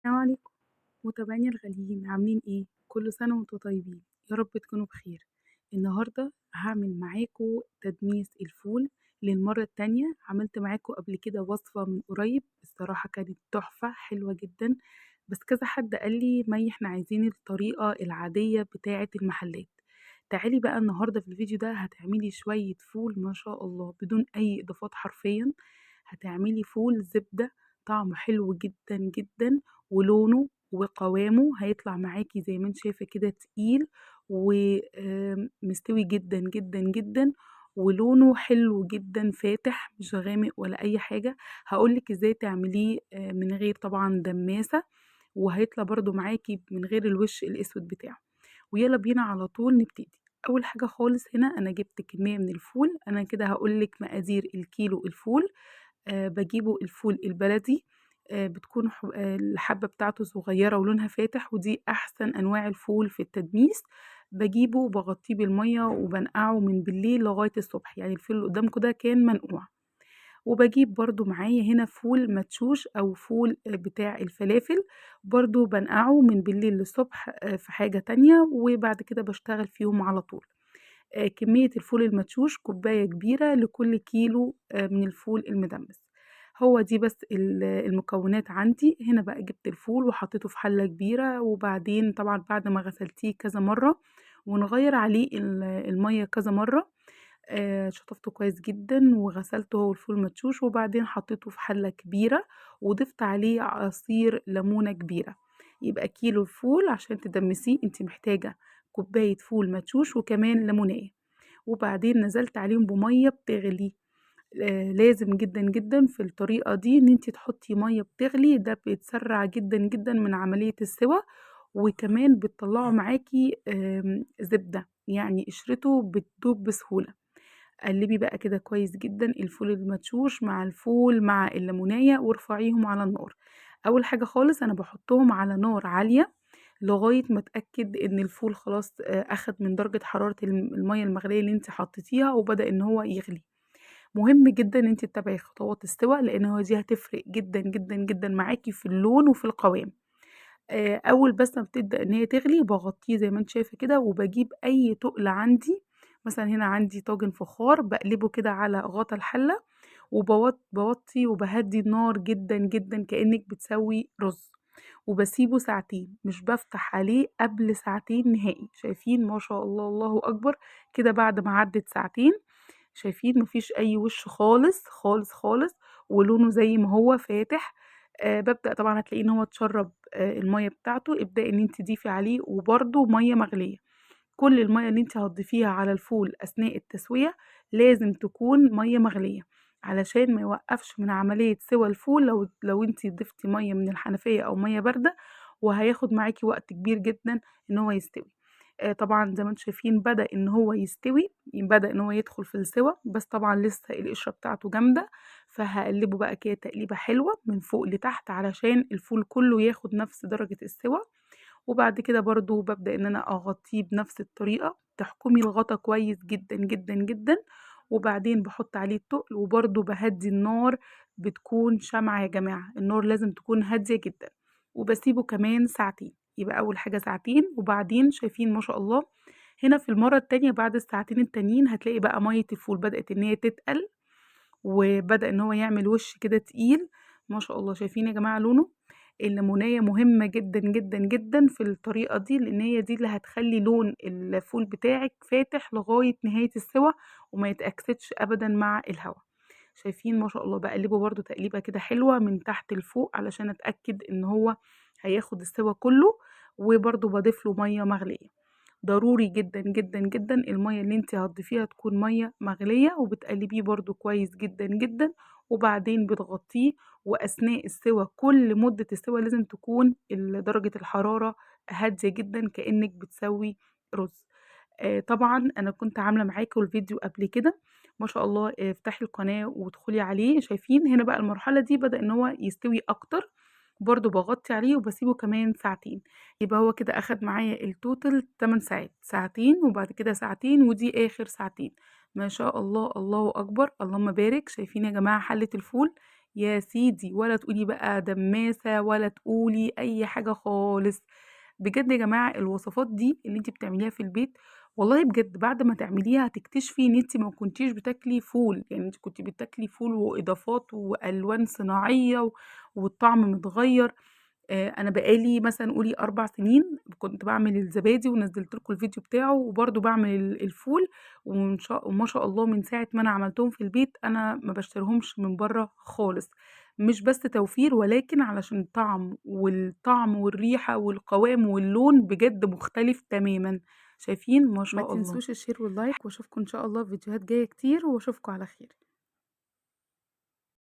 السلام عليكم متابعيني الغاليين، عاملين ايه؟ كل سنة وانتم طيبين، يا رب تكونوا بخير. النهاردة هعمل معاكم تدميس الفول للمرة التانية. عملت معاكم قبل كده وصفة من قريب، الصراحة كانت تحفة حلوة جدا، بس كذا حد قال لي مي احنا عايزين الطريقة العادية بتاعة المحلات. تعالي بقى النهاردة في الفيديو ده هتعملي شوية فول ما شاء الله بدون أي إضافات، حرفيا هتعملي فول زبدة طعمه حلو جدا جدا، ولونه وقوامه هيطلع معاكي زي ما انت شايفه كده تقيل ومستوي جدا جدا جدا، ولونه حلو جدا فاتح مش غامق ولا اي حاجه. هقولك ازاي تعمليه من غير طبعا دماسه، وهيطلع برضو معاكي من غير الوش الاسود بتاعه. ويلا بينا على طول نبتدي. اول حاجه خالص هنا انا جبت كميه من الفول، انا كده هقولك مقادير الكيلو الفول. بجيبه الفول البلدي، بتكون الحبة بتاعته صغيرة ولونها فاتح، ودي أحسن أنواع الفول في التدميس. بجيبه وبغطيه بالمية وبنقعه من بالليل لغاية الصبح، يعني الفول اللي قدامكم ده كان منقوع. وبجيب برضو معايا هنا فول مدشوش أو فول بتاع الفلافل، برضو بنقعه من بالليل للصبح في حاجة تانية، وبعد كده بشتغل فيهم على طول. كمية الفول المدشوش كوباية كبيرة لكل كيلو من الفول المدمس. هو دي بس المكونات عندي. هنا بقى جبت الفول وحطيته في حلة كبيرة، وبعدين طبعا بعد ما غسلتيه كذا مرة ونغير عليه المية كذا مرة، شطفته كويس جدا وغسلته هو الفول المدشوش، وبعدين حطيته في حلة كبيرة وضفت عليه عصير ليمونة كبيرة. يبقى كيلو الفول عشان تدمسيه انت محتاجة كوباية فول مدشوش وكمان ليمونية. وبعدين نزلت عليهم بمية بتغلي. لازم جدا جدا في الطريقة دي ان انتي تحطي مية بتغلي، ده بيتسرع جدا جدا من عملية السوى، وكمان بتطلعه معاكي زبدة، يعني قشرته بتدوب بسهولة. قلبي بقى كده كويس جدا الفول المدشوش مع الفول مع الليمونية، وارفعيهم على النار. اول حاجة خالص انا بحطهم على نار عالية لغاية ما اتأكد ان الفول خلاص اخد من درجة حرارة المية المغلية اللي انتي حطيتيها وبدأ ان هو يغلي. مهم جدا ان انتي تتابعي خطوات السوى، لان هو دي هتفرق جدا جدا جدا معاكي في اللون وفي القوام. اول بس ما بتبدأ ان هي تغلي بغطيه زي ما انت شايفه كده، وبجيب اي تقل عندي، مثلا هنا عندي طاجن فخار، بقلبه كده على غطا الحله، وبوطي وبهدي النار جدا جدا كأنك بتسوي رز، وبسيبه ساعتين، مش بفتح عليه قبل ساعتين نهائي. شايفين ما شاء الله الله اكبر كده بعد ما عدت ساعتين، شايفين مفيش اي وش خالص خالص خالص، ولونه زي ما هو فاتح. ببدأ طبعا هتلاقيه ان هو اتشرب المية بتاعته. ابدأي ان انت تضيفي عليه وبرده مية مغلية. كل المية اللي انت هتضيفيها على الفول اثناء التسوية لازم تكون مية مغلية، علشان ما يوقفش من عملية سوى الفول. لو انت ضفتي مية من الحنفية او مية باردة، وهياخد معاكي وقت كبير جدا ان هو يستوي. طبعا زي ما انتم شايفين بدأ ان هو يستوي، بدأ ان هو يدخل في السوى، بس طبعا لسه القشرة بتاعته جامدة، فهقلبه بقى كده تقليبة حلوة من فوق لتحت علشان الفول كله ياخد نفس درجة السوى. وبعد كده برضو ببدأ ان انا اغطيه بنفس الطريقة، تحكمي الغطا كويس جدا جدا جدا، وبعدين بحط عليه التقل، وبرضو بهدي النار، بتكون شمعة يا جماعة، النار لازم تكون هادية جدا، وبسيبه كمان ساعتين. يبقى أول حاجة ساعتين، وبعدين شايفين ما شاء الله هنا في المرة التانية بعد الساعتين التانيين هتلاقي بقى مية الفول بدأت إن هي تتقل، وبدأ إن هو يعمل وش كده تقيل ما شاء الله. شايفين يا جماعة لونه؟ الليمونية مهمة جدا جدا جدا في الطريقة دي، لأن هي دي اللي هتخلي لون الفول بتاعك فاتح لغاية نهاية السوى وما يتأكسدش أبدا مع الهواء. شايفين ما شاء الله؟ بقلبه برضو تقليبة كده حلوة من تحت لفوق علشان أتأكد إن هو هياخد السوى كله، وبرضو بضيف له مية مغلية. ضروري جدا جدا جدا المية اللي انت هتضيفيها تكون مية مغلية، وبتقلبيه برضو كويس جدا جدا، وبعدين بتغطيه. وأثناء السوى كل مدة السوى لازم تكون درجة الحرارة هادية جدا كأنك بتسوي رز. طبعا أنا كنت عاملة معاكم الفيديو قبل كده ما شاء الله، افتحي القناة وادخلي عليه. شايفين هنا بقى المرحلة دي بدأ إن هو يستوي أكتر، برضو بغطي عليه وبسيبه كمان ساعتين. يبقى هو كده أخد معايا ال total 8 ساعات، ساعتين وبعد كده ساعتين، ودي آخر ساعتين. ما شاء الله الله أكبر اللهم بارك. شايفين يا جماعة حلة الفول يا سيدي، ولا تقولي بقى دماسة ولا تقولي أي حاجة خالص. بجد يا جماعة الوصفات دي اللي أنتِ بتعمليها في البيت والله بجد بعد ما تعمليها هتكتشفي إن أنتِ ما كنتيش بتاكلي فول، يعني أنتِ كنتِ بتاكلي فول وإضافات وألوان صناعية والطعم متغيّر. أنا بقى لي مثلًا قولي 4 سنين كنت باعمل الزبادي ونزّلت لكم الفيديو بتاعه، وبرضه باعمل الفول وما شاء الله من ساعة ما أنا عملتهم في البيت أنا ما باشتريهمش من برّه خالص، مش بس توفير ولكن علشان الطعم، والطعم والريحة والقوام واللون بجد مختلف تمامًا، شايفين؟ ما ما شاء الله. تنسوش ال share وال like، وأشوفكم إن شاء الله في فيديوهات جاية كتير، وأشوفكم على خير.